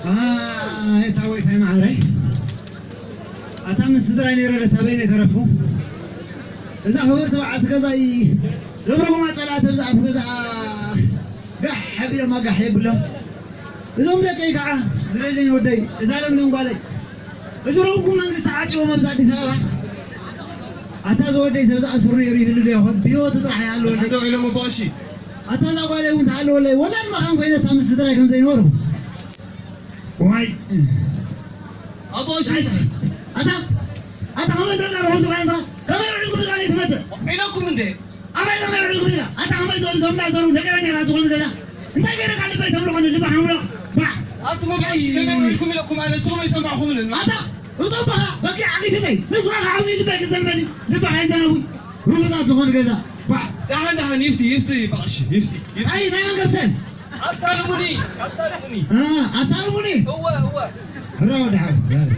ኣታ ወይታይ መዓረይ፣ ኣታ ምስ ስድራይ ነይረ፣ ደታ በይነይ ተረፍኩ። እዛ ክብርቲ በዓልቲ ገዛይ ዘብረጉማ ጸላእቲ ኣብዛ ኣብ ገዛ ጋሕ ኣቢሎም ኣጋሕ የብሎም። እዞም ደቀይ ከዓ ዝረጀኝ ወደይ፣ እዛ ለምለም ጓለይ፣ እዚ ረብኩም መንግስቲ ዓጽዎም ኣብዚ ኣዲስ ኣበባ። ኣታ ዝወደይ ሰብ ዝኣስሩ ነይሩ ይህሉ ዶ ይኾን? ብህይወቱ ጥራሕ ይሃልወለይ። ሕዶ ኢሎም ኣቦ ቀሺ። ኣታ እዛ ጓለይ እውን ትሃልወለይ። ወላድ መኻን ኮይነ እታ ምስ ስድራይ ከም ዘይነበርኩ። ዋይ። ኣቦ ቀሺ። ኣታ፣ ኣታ ከመይ ዘላ ርሑስ ጓንሳ? ከመይ ርሑስ ጉዳይ ትመጽእ? ኢለኩም እንዴ? ኣበይ ከመይ ርሑስ ጉዳይ? ኣታ ከመይ ዝበሉ ሰብ እንዳዘሩ ነገረኛ ናት ዝኾኑ ገዛ? እንታይ ገይረካ ልበይ ተብሎ ኾነ ልባ ሓምሎ? ባ! ኣቱም ኣቦ ቀሺ ከመይ ውዒልኩም ኢለኩም ኣነ ንስኹም ኣይሰማዕኹምን። ኣታ እቶም በኻ በጊዕ ዓቂትለይ ንስኻ ከዓብዙ ልበይ ክዘልመኒ ልባ ኣይዘነቡ ርሑሳት ዝኾኑ ገዛ። ባ! ደሓን ደሓን ይፍቲ ይፍቲ ኣቦ ቀሺ ይፍቲ ይፍቲ። ኣይ ናይ መን ገብሰን? ኣሳልሙኒ ኣሳልሙኒ። እ፣ ኣሳልሙኒ። እወ እወ። ሕራ ወዲ ሓወይ፣ ዛሬ።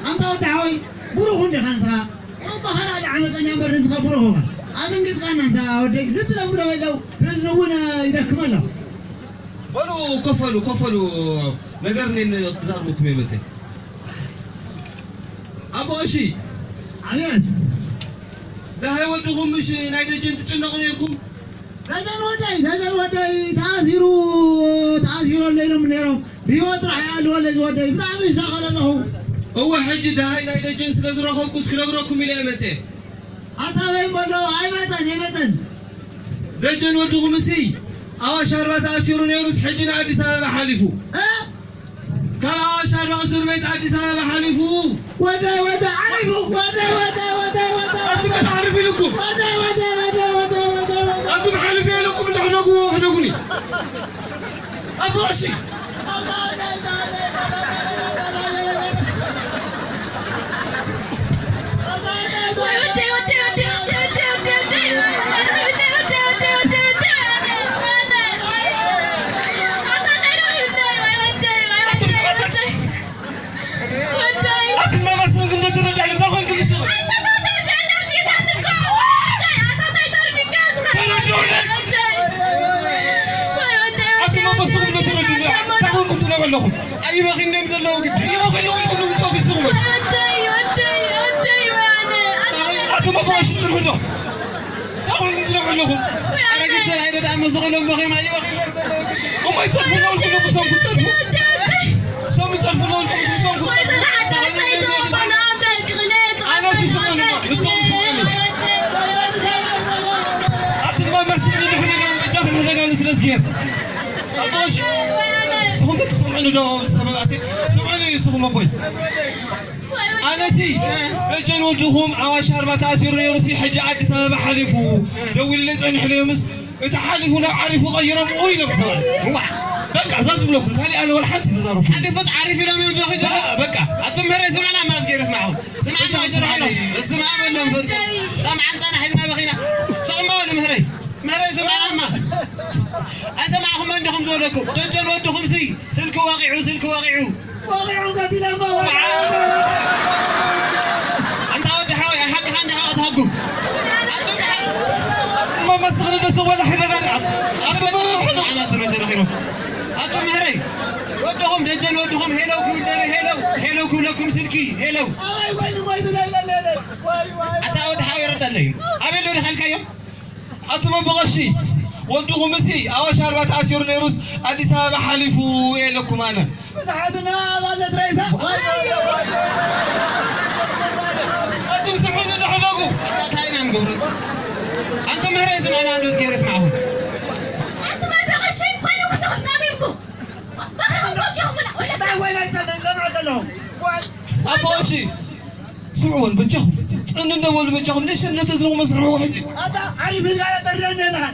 ኣንታ ወዲ ሓወይ፣ ብሩኽ እንዲኻ ንስኻ። እሞ ኻልኣይ ዓመፀኛ እምበር ንስኻ ብሩኽ ኢኻ። ኣደንጊፅካና እንታ ወደይ፣ ልቢ ለምዶ በለው፣ ህዝቢ እውን ይደክም ኣሎ። በሉ ኮፈሉ፣ ኮፈሉ። ነገር እኔን ክዛረበኩም እየ መፅየ። ኣቦ ቀሺ። ኣቤት። ደሃይ ወድኹም ምሽ ናይ ደጀን ትጭነቑ ነይርኩም? ደጀን ወደይ፣ ደጀን ወደይ ተኣሲሩ፣ ተኣሲሩ ኣሎ ኢሎም ነይሮም። ብህይወት ጥራሕ ይኣልዎ ኣለዚ ወደይ። ብጣዕሚ ይሻቐል ኣለኹ። እወ፣ ሕጂ ደሃይ ናይ ደጀን ስለ ዝረኸብኩስ ክነግረኩም ኢለ እየ መፅየ። ኣታ በይ እምበሎ፣ ኣይመፀን፣ ኣይመፀን። ደጀን ወድኹም እሲ ኣዋሽ ኣርባ ተኣሲሩ ነይሩስ ሕጂ ንኣዲስ ኣበባ ሓሊፉ። እ? ካብ ኣዋሽ ኣርባ እስር ቤት ኣዲስ ኣበባ ሓሊፉ። ወደይ፣ ወደይ፣ ሓሊፉ። ወደይ፣ ወደይ፣ ወደይ፣ ወደይ፣ ኣቱም ወደይ። ሓሊፉ ኢልኩም። ወደይ፣ ወደይ፣ ወደይ፣ ወደይ፣ ወደይ፣ ወደይ። ኣቱም ሓሊፉ ኢልኩም እንዶ ሕደጉ፣ ሕደጉኒ። ኣቦ ቀሺ። ኣቱም ሰባት፣ ኣቱም መመስል ግን ተረዳእኒ፣ እንታይ ኮንኩም ንስኹም? ተረድኡኒ። ኣቱም መመስል ግን ተረድኡኒ። እንታይ ኮንኩም ትነብዑ ኣለኹም? ኣይበኺን እዮም ዘለዉ ግን። ይበኺን ኣለኹም፣ ይበኺን ኣለኹም። ኣቱም ኣቦ ቀሺ ጽንሑ ዶ? እንታይ ኮንኩም ትነብዑ ኣለኹም? ኣረጊት ሰብኣይ ዶ ደኣ መሰኺሎም በኺም ኣይበኺን እዮም ዘለዉ ግን። እሞ ይጸድፉ ኣለዉ ኢልኩም ንሶም ክትጸድፉ? እሶም ይጸድፉ ኣለዉ ኢልኩም ንሶም ክትጸድፉ? ኣነ ስስምዑኒ፣ ንስኹም ስምዑኒ። ኣቲ ድማ መስሊ ንሕደጋ፣ በጃኹም ሕደጋ ንስለ ዝገር። ኣቦሽ፣ ንስኹም ትስምዑኒ ዶ? ሰባት፣ ስምዑኒ ንስኹም ኣቦይ። ኣነሲ ደጀን ወድኹም ኣዋሽ ኣርባ ተኣሲሩ ነይሩሲ፣ ሕጂ ኣዲስ ኣበባ ሓሊፉ ደዊሉለይ ጸኒሑ ነይሩምስ፣ እቲ ሓሊፉ ናብ ዓሪፉ ቀይሮምዎ ኢሎም ሰባት። እዋ። በቃ፣ እዛ ዝብለኩም፣ ካሊእ ኣነ ወላ ሓንቲ ተዛረብኩ። ሓሊፉስ ዓሪፉ ኢሎም እዮም ዝብለኹ ዘለዉ። በቃ። ኣቱም ምህረይ ስምዕና፣ ማዝጌር ስምዓኹም። ስምዓና፣ ስምዓና። ስምዓ በሎም፣ ፍርድ። እዛ መዓንጣና ሒዝና በኺና። ስምዓ በሉ ምህረይ። ምህረይ ስምዓናማ። ኣይሰማዕኹም እንዲኹም ዝበለኩም። ደጀን ወድኹምሲ ስልኪ ወቒዑ፣ ስልኪ ወቒዑ። ወቒዑ ገዲለሞ፣ ወቒዑ። ኣንታ ወዲ ሓወይ፣ ሓቅኻ እንዲኻ ክትሃጉም። ኣቱም ሓ-፣ እሞ መስኽሪ ደስ ወላ ሕደጋ ንዓ። ኣቱም ሕደጋ። ኣና ተመዘረ ኺሮስ። ኣቱም ምህረይ፣ ወድኹም ደጀን ወድኹም ሄለው ክብል ደሪ ሄለው፣ ሄለው ክብለኩም ስልኪ፣ ሄለው። ኣበይ ወይኒ ሞይቱ ለይለለለ፣ ወይ፣ ወይ። ኣታ ወዲ ሓወይ ረዳለይ። ኣበይ ሎ ድኻልካዮም? ኣቱም ኣቦ ቀሺ፣ ወድኹምሲ ኣዋሽ ኣርባ ተኣሲሩ ነይሩስ ኣዲስ ኣበባ ሓሊፉ ኢለኩም ኣነ። ብዙሓትና ማለት ሬሳ። ኣቱም ስምዑኒ እንዶ ሕደጉ። ኣታ እንታይ ኢና ንገብሮ? ኣንቱም ምህረይ ስምዑና፣ እንዶ እስኪ ሄረ ስምዓኹም። ኣቱም ኣቦ ቀሺ፣ ኮይንኩም ዲኹም ጸሚምኩም? ባዕልኹም ወጊኹምና፣ ወላ እንታይ ወይ ናይ ጸመም ሰምዑ ዘለኹም? ኣቦ ቀሺ፣ ስምዑ በሉ በጃኹም። ጽን እንዶ በሉ በጃኹም። ለሸነተ ዝረኹም መስርሑ ሕጂ። ኣታ ዓሪፍ ጋር ተርደን ኣለኻ።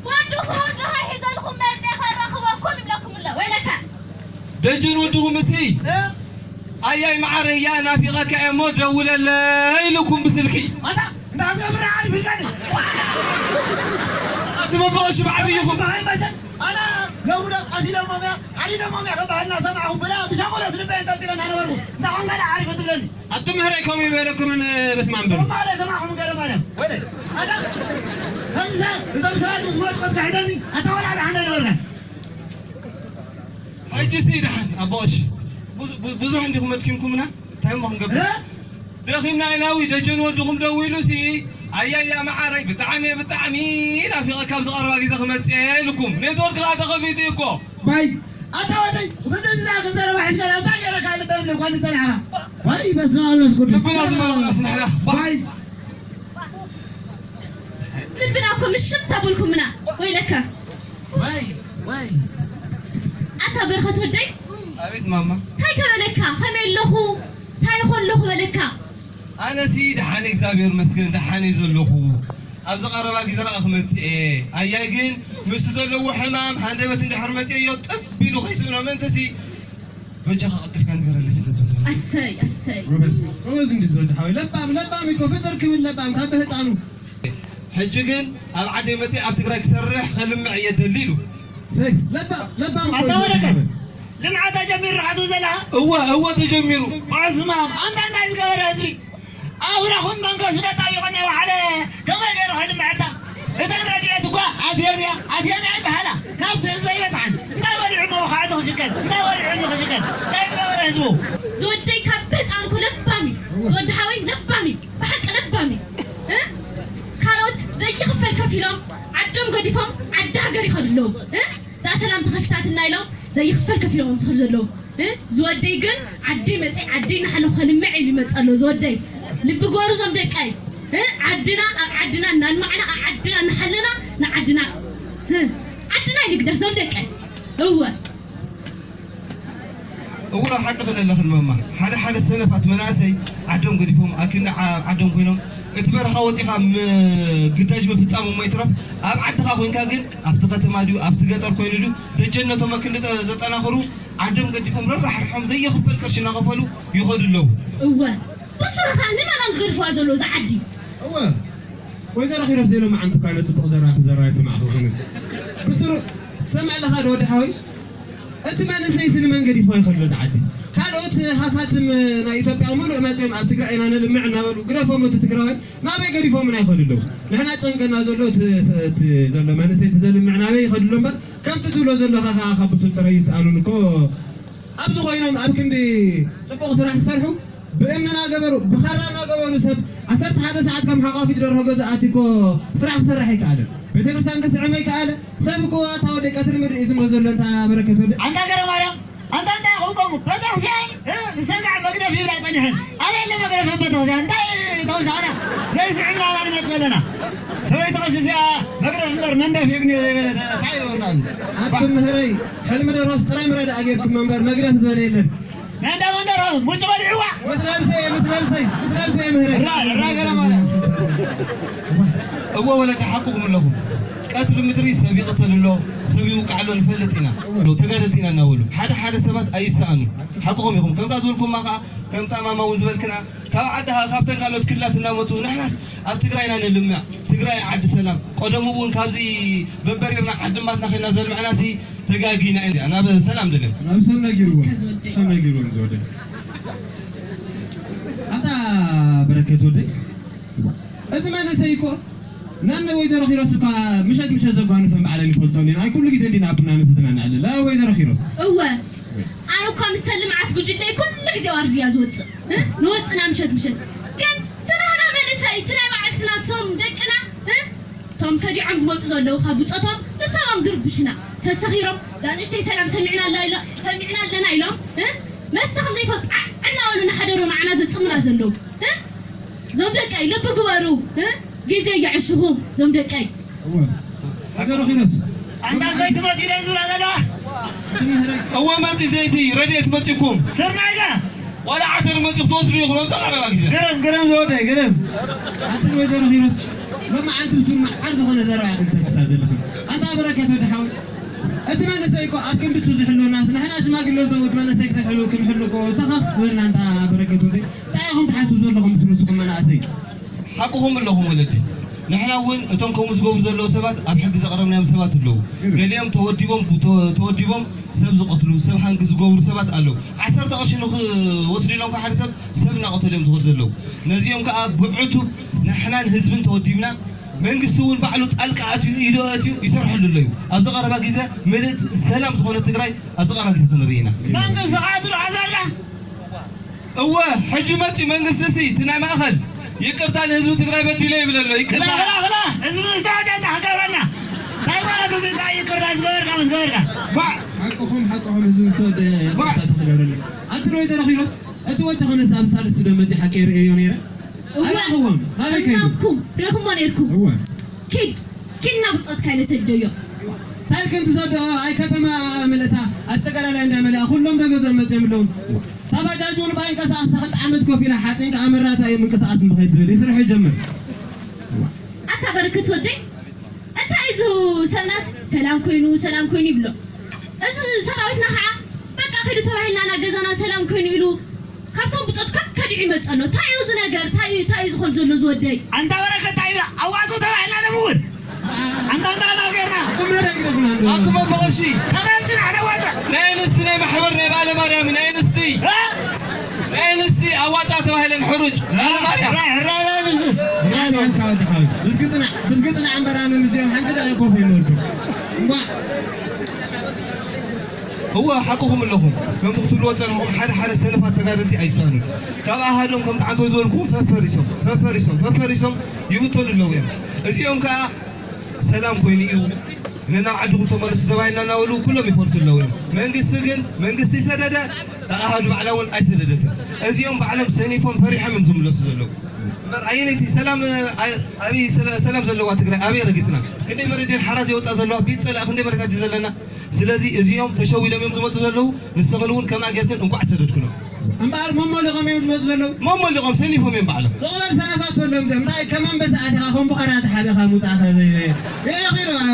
ወድኹም ደሃይ ሒዘልኩም መጽየ ከረኽበኩም ይብለኩም ኣሎ። ወይለካ። ደጀን ወድኹምሲ፣ እ? ኣያይ መዓረያ ናፊቐካ እየ እሞ ደውለለይ ኢልኩም ብስልኪ። ኣታ፣ እንዳ ገብረ ዓሪፍ ኢልካኒ። ኣቲ መበቐ ሽባዕ ብይኹም። በሃይ መሰል፣ ኣና፣ ሎሚ ዶ ቀቲሎሞም እያ፣ ሓሪዶሞም እያ ክበሃል እናሰማዕኹ ብላ ብሻቑሎት ልበይ ኣንጠልጢለ እናነበርኩ፣ እንዳ ኾንካ ደኣ ዓሪፉ ትብለኒ። ኣቱም ምህረይ ከምኡ ይበለኩምን፣ በስመ ኣብ በሉ። እሞ ኣለ ሰማዕኹም ገለ ማርያም። ወደ ኣታ፣ ሕጂ ሰ-፣ እዞም ሰባት ምስ መጡ ክትክሕደኒ፣ ኣታ ወላ ደሓን ኣይነበርናን። ሕጂ ሲ ደሓን ኣቦ ቀሺ። ብዙ-፣ ብዙ-፣ ብዙሕ እንዲኹም ኣድኪምኩምና። እንታይ እሞ ክንገብር? እ? ደኺምና ኢና። ዊ ደጀን ወድኹም ደዊሉ ሲ፣ ኣያያ መዓረይ፣ ብጣዕሚ፣ ብጣዕሚ ናፊቐካ፣ ኣብዚ ቀረባ ግዜ ክመጽእ እየ ኢልኩም። ኔትወርክ ከኣ ተኸፊቱ እዩ እኮ። ባይ፣ ኣታ ወደይ፣ ብክንድዚ ዝኣክል ዘረባ ሒዝካ፣ እንታይ ገይረካ ልበ እምኒ እኳ ንጸናሕካ? ዋይ፣ በስመ ኣብ መንፈስ ቅዱስ። ልብና ዝመረቐስ ንሕና። ባይ። ልብና እኮ ምሽት ኣበልኩምና። ወይለካ። ዋይ፣ ዋይ። ኣታ በረኸት ወደይ። ኣቤት ማማ። እንታይ ከበለካ? ከመይ ኣለኹ? እንታይ ይኾን ኣለኹ በለካ? ኣነሲ ደሓን እግዚኣብሔር ይመስገን፣ ደሓን እየ ዘለኹ። ኣብዚ ቀረባ ግዜ ከኣ ክመጽእ እየ። ኣያይ ግን ምስቲ ዘለዎ ሕማም ሃንደበት እንድሕር መጽእዮ ጥብ ኢሉ ከይስእኖ ምእንተሲ በጃኻ ቀልጢፍካ ንገረለይ ስለ ዝበለ። ኣሰይ፣ ኣሰይ። ጎበዝ፣ ጎበዝ እንዲ ዝወዲ ሓወይ። ለባም፣ ለባም እኮ ፍጥር ክብል ለባም ካብ ብህፃኑ። ሕጂ ግን ኣብ ዓደይ መፅእ ኣብ ትግራይ ክሰርሕ ከልምዕ እየ ደሊ ኢሉ። ሰይ፣ ለባም፣ ለባም እኮ ኣታ እዩ ወረቀት፣ ዝወዲ ሓወይ። ልምዓት ኣጀሚርካ ትብል ዘለኻ? እወ፣ እወ ተጀሚሩ። በስመ ኣብ፣ ኣንታ እንታይ ዝገበረ ህዝቢ? ኣውራ ኹን መንከሱ ደጣቢቑ እናወዓለ ከመይ ገይሩ ከልምዐታ? እተን ረድኤት እኳ ኣትየን እያ፣ ኣትየን እያ ይበሃላ። ናብቲ ህዝቢ ኣይበጽሓን። እንታይ በሊዑ እሞ ወኻዕቲ ክሽከም? እንታይ በሊዑ እሞ ክሽከም? እንታይ ዝገበረ ህዝቡ? ዝወደይ ካብ ህፃንኩ ለባም እዩ። ዝወዲ ሓወይ ለባም እዩ። ብሓቂ ለባም እዩ። እ? ካልኦት ዘይክፈል ከፊሎም ዓዶም ገዲፎም ዓዲ ሃገር ይኸዱ ኣለዉ። እ? እዛ ሰላም ተኸፊታትና ኢሎም ዘይኽፈል ከፊሎም እዮም ዝኸዱ ዘለዉ። እ? ዝወደይ ግን ዓደይ መፅእ ዓደይ እናሓለኹ ከልምዕ ኢሉ ይመፅእ ኣሎ ዝወደይ። ልቢ ግበሩ ዞም ደቀይ። እ? ዓድና ኣብ ዓድና እናልማዕና ኣብ ዓድና እናሓለና ንዓድና እ? ዓድና ይንግደፍ ዞም ደቀይ። እወ። እወ፣ ሓቂ ክነለኽን መማ። ሓደ ሓደ ሰነፋት መናእሰይ ዓዶም ገዲፎም ኣብ ክንዲ ዓ-፣ ዓዶም ኮይኖም እቲ በረኻ ወፂኻ ም-፣ ግዳጅ ምፍፃም እሞ ይትረፍ ኣብ ዓድኻ ኮይንካ ግን ኣብቲ ከተማ ድዩ ኣብቲ ገጠር ኮይኑ ድዩ ደጀነቶም ኣብ ክንዲ ጠ-፣ ዘጠናኽሩ ዓዶም ገዲፎም ረራሕሪሖም ዘይኽፈል ቅርሺ እናኸፈሉ ይኸዱ ኣለዉ። እወ፣ ብስሩ ኸኣ ንመን እዮም ዝገድፍዋ ዘለዉ እዛ ዓዲ? እወ፣ ወይዘሮ ኪሮስ ዘይሎማዓንቲ እኳ ነቲ ጽቡቕ ዘረባ ክዘረባ ኣይሰማዕኹኹምን። ብስሩ ትሰምዕ ኣለኻ ዶ ወዲ ሓወይ? እቲ መንእሰይሲ ንመን ገዲፍዋ ይኸዱ እዚ ዓዲ? ካልኦት ሃፋትም ናይ ኢትዮጵያ ምሉእ መጺኦም ኣብ ትግራይ ኢና ነልምዕ እናበሉ ግደፎም፣ እቲ ትግራዋይ ናበይ ገዲፎምና ይኸዱ ኣለዉ? ንሕና ጨንቀና ዘሎ እቲ፣ እቲ ዘሎ መንእሰይ እቲ ዘልምዕ ናበይ ይኸዱ ኣሎ እምበር፣ ከምቲ ትብሎ ዘለኻ ኸዓ ካብ ብሱል ጥራይ ይስኣኑን እኮ ኣብዚ ኮይኖም ኣብ ክንዲ ጽቡቕ ስራሕ ክሰርሑ ብእምኒ እናገበሩ ብኻራ እናገበሩ ሰብ ዓሰርተ ሓደ ሰዓት ከም ሓቋፊት ደርሆ ገዛ ኣትዩ እኮ ስራሕ ክሰርሕ ኣይከኣለን። ቤተክርስትያን ክስዕም ኣይከኣለ። ሰብ እኮ ኣታ ወደይ ቀትሪ ምድሪ እዩ ዝሞ ዘሎ እንታ በረከት ወደ ኣንታ ገረ ማርያም ኣንታ እንታይ ኹንኮም ቤተክርስትያን እ፣ ዝሰጋዕ መግደፍ ይብላ ጸኒሐን። ኣበይ ኣሎ መግደፍ ቤተክርስትያን? እንታይ ተወሳኸና? ዘይስዕና ኢና ንመጽእ ዘለና። ሰበይቲ ቀሺ እዚኣ መግደፍ እምበር መንደፍ የግንዮ ዘይበለ እንታይ ይበልና እዚ? ኣቱም ምህረይ ሕልሚ ደሮስ ጥራይ ምረዳእ ጌርኩም እምበር መግደፍ ዝበለ የለን። ናይ እንዳ መንደር ሙጭ በሊዕዋ። ምስ ነብሰይ፣ ምስ ነብሰይ፣ ምስ ነብሰይ ምህረይ። እራ፣ እራ ገለ ማለት። እወ ወለዲ ሓቅኹም ኣለኹም። ቀትሪ ምድሪ ሰብ ይቕተል ኣሎ፣ ሰብ ይውቃዕ ኣሎ ንፈልጥ ኢና። ተጋደልቲ ኢና እናበሉ ሓደ ሓደ ሰባት ኣይሰኣኑ። ሓቅኹም ኢኹም። ከምታ ዝበልኩማ ከዓ፣ ከምታ ማማ እውን ዝበልክና፣ ካብ ዓድኻ፣ ካብተን ካልኦት ክልላት እናመፁ፣ ንሕናስ ኣብ ትግራይና ንልምዕ፣ ትግራይ ዓዲ ሰላም። ቀደሙ እውን ካብዚ በበሪርና ዓዲ እምባትና ኸይና ዘልምዕናሲ ተጋጊና ኢና። ናብ ሰላም ደለ። ናብ ሰብ ነጊርዎ። ከዝወደይ። ሰብ ነጊርዎ ንዝወደይ። ኣታ በረከት ወደይ። እዚ መንእሰይ እኮ ነነ ወይዘሮ ኪሮስ እኳ ምሸት ምሸት ዘጓንፈን ባዕለን ይፈልጦ እንዲና። ኣይ ኩሉ ግዜ እንዲና ኣብና ንስትና ንዕልል። ላ ወይዘሮ ኪሮስ። እወ። ኣነ እኳ ምስተን ልምዓት ጉጅለይ ኩሉ ግዜ ዋርድያ ዝወፅእ። እ? ንወፅና ምሸት ምሸት። ግን እቲ ናህና መንእሰይ፣ እቲ ናይ ባዕልትና እቶም ደቅና፣ እ? እቶም ከዲዖም ዝመፁ ዘለዉ ካብ ብፆቶም ንሶም እዮም ዝርብሹና። ሰሰኺሮም፣ እዛ ንእሽተይ ሰላም ሰሚዕና ኣላ ኢሎ-፣ ሰሚዕና ኣለና ኢሎም፣ እ? መስተ ከም ዘይፈልጡ ዓዕ እናበሉ እናሓደሩ ንዓና ዘፅሙና ዘለዉ፣ እ? እዞም ደቀይ ልቢ ግበሩ፣ እ? ግዜ የዕሽኹም፣ እዞም ደቀይ። እወ። ወይዘሮ ኪሮስ። ኣንታ ዘይቲ መፂኡ ዶ ዝብላ ዘለዋ? እወ መፂ ዘይቲ፣ ረድኤት መፂኩም። ስርናይ ጋ? ዋላ ዓተር መፂ ክትወስዱ ኢኹም፣ ኣብዛ ቀረባ ግዜ። ግርም፣ ግርም ዝወደይ፣ ግርም። ኣንትን ወይዘሮ ኪሮስ፣ ሎማዓንቲ ብሱር መዓር ዝኾነ ዘረባ ኢኹም ተፍሳ ዘለኹም። ኣንታ በረከት ወዲ ሓወይ፣ እቲ መንእሰይ እኮ ኣብ ክንዲ እሱ ዝሕልወናስ፣ ንሕና ሽማግለ ሰብኡት መንእሰይ ክተሕልው ክንሕሉ እኮ ተኸፍ በልና ኣንታ በረከት ወደይ። እንታይ ኢኹም ትሓስቡ ዘለኹም ምስ ንስኹም መናእሰይ? ሓቅኹም ኣለኹም ወለዲ። ንሕና እውን እቶም ከምኡ ዝገብሩ ዘለዉ ሰባት ኣብ ሕጊ ዘቕረብናዮም ሰባት ኣለዉ። ገሊኦም ተወዲቦም፣ ተ-፣ ተወዲቦም ሰብ ዝቐትሉ፣ ሰብ ሃንግ ዝገብሩ ሰባት ኣለዉ። ዓሰርተ ቅርሺ ንኽወስዱ ኢሎም ከዓ ሓደ ሰብ፣ ሰብ እናቐተሉ እዮም ዝኸዱ ዘለዉ። ነዚኦም ከዓ ብዕቱብ ንሕናን ህዝብን ተወዲብና፣ መንግስቲ እውን ባዕሉ ጣልቃ ኣትዩ፣ ኢዱ ኣትዩ ይሰርሐሉ ኣሎ እዩ። ኣብዚ ቀረባ ግዜ ምልእቲ ሰላም ዝኾነት ትግራይ ኣብዚ ቀረባ ግዜ ክንርኢ ኢና። መንግስቲ ከዓ ትልዓል ዘላ እወ፣ ሕጂ መጺኡ መንግስቲ ሲ፣ እቲ ናይ ማእኸል ይቅርታ ንህዝቢ ትግራይ በዲለ ይብል ኣሎ። ይቅርታ። ክላ፣ ክላ፣ ክላ፣ ህዝቢ ዝተወደደ ክገብረና። እንታይ ማለት እዚ? እንታይ ይቅርታ ዝገበርና ምስ ገበርና? ቧዕ። ሓቅኹም፣ ሓቅኹም፣ ህዝቢ ዝተወደደ ቧዕ። ይቅርታ ተክገብረና። ኣንቲ ዶ ተረኺሮስ? እቲ ወዲ ኸነስ ኣብ ሳልስቲ ዶ መጺእ ሓቂ ርእዮ ነይረ? እወ። ኣይረኽቦም። ናበይ ከይዱ? እማምኩም፣ ርኢኹሞ ነይርኩም። እወ። ኪድ፣ ኪድ ናብ ብጾትካ ኢለ ሰደዮ። እንታይ ክንትሰዶ? ኣይ ከተማ መለታ፣ ኣጠቃላላይ እንዳ መለኣ፣ ኩሎም ደገ ዘመጽኦም ኣለዉ። ታባጃጅ እውን ብኣይንቀሳቐስ ክልተ ዓመት ኮፍ ኢላ ሓፂን ከዓ መራታ እዩ ምንቅስቃስ ምኸይድ ትብል ይስራሕ ይጀምር። ኣታ በረከት ወደይ፣ እንታይ እዩ እዚ ሰብናስ ሰላም ኮይኑ፣ ሰላም ኮይኑ ይብሎ። እዚ ሰራዊትና ከዓ በቃ ኺዱ ተባሂልና ናብ ገዛና ሰላም ኮይኑ ኢሉ ካብቶም ብጾት ከከዲዑ ይመጽእ ኣሎ። እንታይ እዩ እዚ ነገር? እንታይ እዩ፣ እንታይ እዩ ዝኾን ዘሎ እዚ ወደይ? ኣንታ በረከት እንታይ ኢላ? ኣዋፁ ተባሂልና ሎም እውን ኣንታ እንታይ ኢና ጌርና? ቁም ነገር ግደፍና እንዶ። ኣቱም ኣቦ ቀሺ። ከመይ ኣምፅና ነዋፅእ? ናይ ኣንስቲ ናይ ማሕበር ናይ በዓለ ማርያም ናይ ኣንስቲ። እ? ናይ ኣንስቲ ኣዋፃ ተባሂለን ሕሩጭ። በዓለ ማርያም። ሕራይ፣ ሕራይ፣ ሕራይ፣ ሕራይ፣ ሕራይ፣ ሕራይ፣ ሕራይ፣ ሕራይ፣ ሕራይ። ብዝግፅና፣ ብዝግፅና እምበራ ነምዝዮም ሓንቲ ደቂቕ ኮፍ ኣይነበርኩም። እምቧ። እወ፣ ሓቅኹም ኣለኹም። ከምቲ ክትብልዎ ዝጸናሕኩም፣ ሓደ ሓደ ሰነፋት ተጋደልቲ ኣይሳኑን። ካብ ኣሃዶም ከምቲ ዓንተቦይ ዝበልኩኹም ፈፈሪሶም፣ ፈፈሪሶም፣ ፈፈሪሶም ይብተኑ ኣለዉ እዮም። እዚኦም ከኣ ሰላም ኮይኑ እዩ፣ ንናብ ዓድኹም ተመለሱ ተባሂልና እናበሉ ኩሎም ይፈርሱ ኣለዉ እዮም። መንግስቲ ግን፣ መንግስቲ ሰደደ፣ እታ ኣሃዱ ባዕላ እውን ኣይሰደደትን። እዚኦም ባዕሎም ሰኒፎም ፈሪሖም እዮም ዝምለሱ ዘለዉ። እምበር ኣየነይቲ ሰላም፣ ኣ-፣ ኣበይ ሰላ-፣ ሰላም ዘለዋ ትግራይ ኣበይ ረጊጽና? ክንደይ መሬት ድየን ሓራ ዘይወጻ ዘለዋ? ቤት ጸላኢ ክንደይ መሬት ኣዲ ዘለና? ስለዚ እዚኦም ተሸዊዶም እዮም ዝመጹ ዘለዉ። ንስኽን እውን ከምኣ ጌርክን እንቋዕ ሰደድክኖም። እምበኣር መሞሊቖም እዮም ዝመጹ ዘለዉ። መሞሊቖም ሰኒፎም እዮም ባዕሎም። ዞቕበል ሰነፋት ወሎም እዮም። እንታይ ከም ኣንበሳ ኣቲኻ ከም ቡኸራ ተሓቢኻ ምውጻእኻ ዘይ-፣ ዘይ-፣ የኺዶ፣ ኣ-፣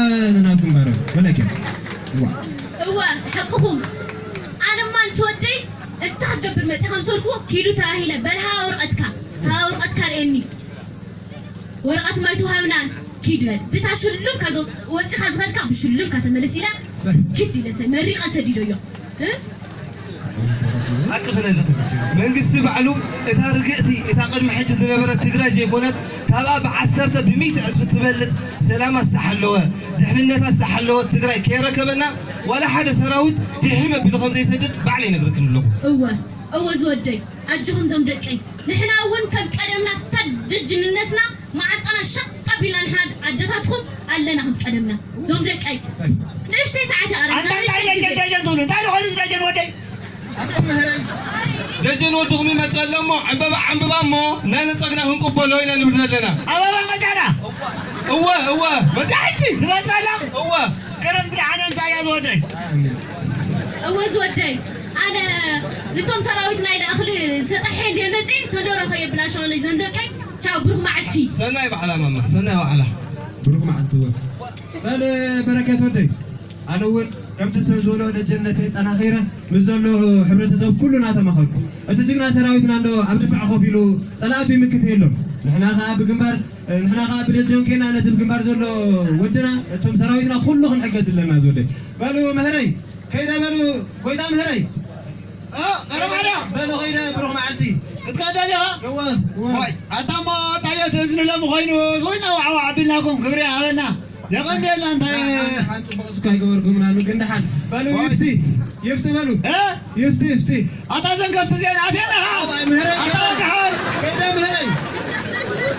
ናብ ግንባሮም። መለኪያ። ዋ። እወ፣ ሓቅኹም። ኣነማ ንትወደይ እንታይ ክትገብር መጺኻ ምስ በልኩዎ፣ ኪዱ ተባሂለ፣ በል ሃባ ወረቐትካ፣ ሃባ ወረቐትካ ርእየኒ። ወረቐት ማይ ተዋሃብናን፣ ኪድ በል። ብታ ሽሉምካ ዘውፅ-፣ ወፂኻ ዝኸድካ ብሽሉምካ ተመለስ ኢለ፣ ኪድ ኢለ ሰ-፣ መሪቐ ሰዲደዮ። እ? ሓቂ ክነልኽን፣ መንግስቲ ባዕሉ እታ ርግእቲ፣ እታ ቅድሚ ሕጂ ዝነበረት ትግራይ ዘይኮነት፣ ካብኣ ብዓሰርተ፣ ብሚእቲ ዕፅፊ ትበልፅ፣ ሰላማ ዝተሓለወ፣ ድሕንነታ ዝተሓለወ ትግራይ ከይረከበና፣ ዋላ ሓደ ሰራዊት ድሒም ኣቢሉ ከም ዘይሰድድ ባዕለይ ይነግረክን ኣለኹ። እወ፣ እወ ዝወደይ፣ ኣጆኹም ዞም ደቀይ፣ ንሕና እውን ከም ቀደምና ፍታ ደጅንነትና መዓንጣና ሸጥ ኣቢልና ንሕና ኣደታትኩም ኣለና ከም ቀደምና። ዞም ደቀይ፣ ንእሽተይ ሰዓት ይቐረና፣ ኣንታ እንታይ ንእሽተይ ደጀን ግዜ። ደጀን ትብሉ? እንታይ ዝኾነ እዚ ደጀን ወደይ? ኣቶም ምህረይ። ደጀን ወድኹም ይመጽእ ኣሎ እሞ፣ ዕምበባ ዓምብባ እሞ፣ ናይ ነጸግና ክንቅበሎ ኢና ንብል ዘለና። ኣበባ መጺኣና። እወ፣ እወ፣ መጺኣ ሕጂ። ትመጽእ ኣላ። እወ። ገረድ ብድሓን እንታይ እያ ዝወደይ? እወ ዝወደይ፣ ኣነ ንቶም ሰራዊት ናይ እኽሊ ሰጠሐ እንደ መጺ ተንደሮ ከየብላሸወለይ ዘንደቀይ። ቻው፣ ብሩኽ መዓልቲ። ሰናይ ባዕላ ማማ፣ ሰናይ ባዕላ። ብሩኽ መዓልቲ እወ። በል በረከት ወደይ፣ ኣነ እውን ከምቲ ሰብ ዝበሎ ደጀነተይ ጠናኺረ ምስ ዘሎ ሕብረተሰብ ኩሉ እናተማኸርኩ፣ እቲ ጅግና ሰራዊትና እንዶ ኣብ ድፋዕ ኮፍ ኢሉ ጸላእቱ ይምክት የሎን። ንሕና ኸኣ ብግንባር፣ ንሕና ኸኣ ብደጀን ኬና ነቲ ብግንባር ዘሎ ወድና፣ እቶም ሰራዊትና ኩሉ ክንሕገዝ ኣለና ዝወደይ። በሉ ምህረይ፣ ከይደ በሉ ጎይታ ምህረይ። እ፣ ገረማርያም። በሉ ኸይደ ብሩኽ መዓልቲ። ክትከደ ዲኻ? እወ፣ እወ። ዋይ፣ ኣታ እሞ እንታይ እየ እቲ እዝኒ ሎሚ ኮይኑ፣ ኮይና ዋዕዋዕ ኣቢልናኩም፣ ክብሪ ይሃበልና። የቐንየልና እንታይ? ሓንቲ ጽቡቕ እሱ ካይገበርኩምና፣ ግን ደሓን። በሉ ዋይ። ይፍቲ፣ ይፍቲ በሉ። እ? ይፍቲ፣ ይፍቲ። ኣታ ዘን ከፍቲ እዚአን ኣትየን ኣኻ? ዋይ፣ ምህረይ፣ ኣታ ምህረይ። ወዲ ሓወይ። ከይደ ምህረይ።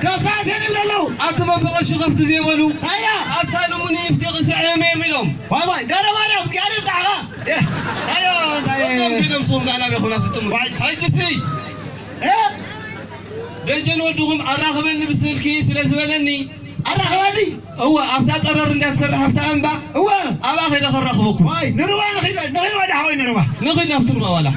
ከፍቲ ኣትየን ይብሉ ኣለዉ። ኣቲ መበቐሺ ከፍቲ ዘይበሉ። ኣያ። ኣሳልሙኒ ይፍቲ ክስዕም እዮም ኢሎም። ዋይ፣ ዋይ፣ ገረማርያም፣ እግዚኣብሔር ይፍታሕኻ። እ፣ ኣዮ፣ እንታይ? እቶም ቢሎም ስኹም ጋላ ቤኹም ኣብቲ ጥሙር። ዋይ። ሕጂ ሲ፣ እ? ደጀን ወድኹም ኣራኽበኒ ብስልኪ ስለ ዝበለኒ፣ ኣራኽበኒ? እወ፣ ኣብታ ጠረር እንዳትሰርሕ ኣብታ እምባ፣ እወ። ኣብኣ ኸይደ ከራኽበኩም። ዋይ፣ ንርዋ ንኺድ፣ ንኺድ ወደ ሓወይ ንርዋ። ንኺድ ናብቲ ሩባ ዋላ።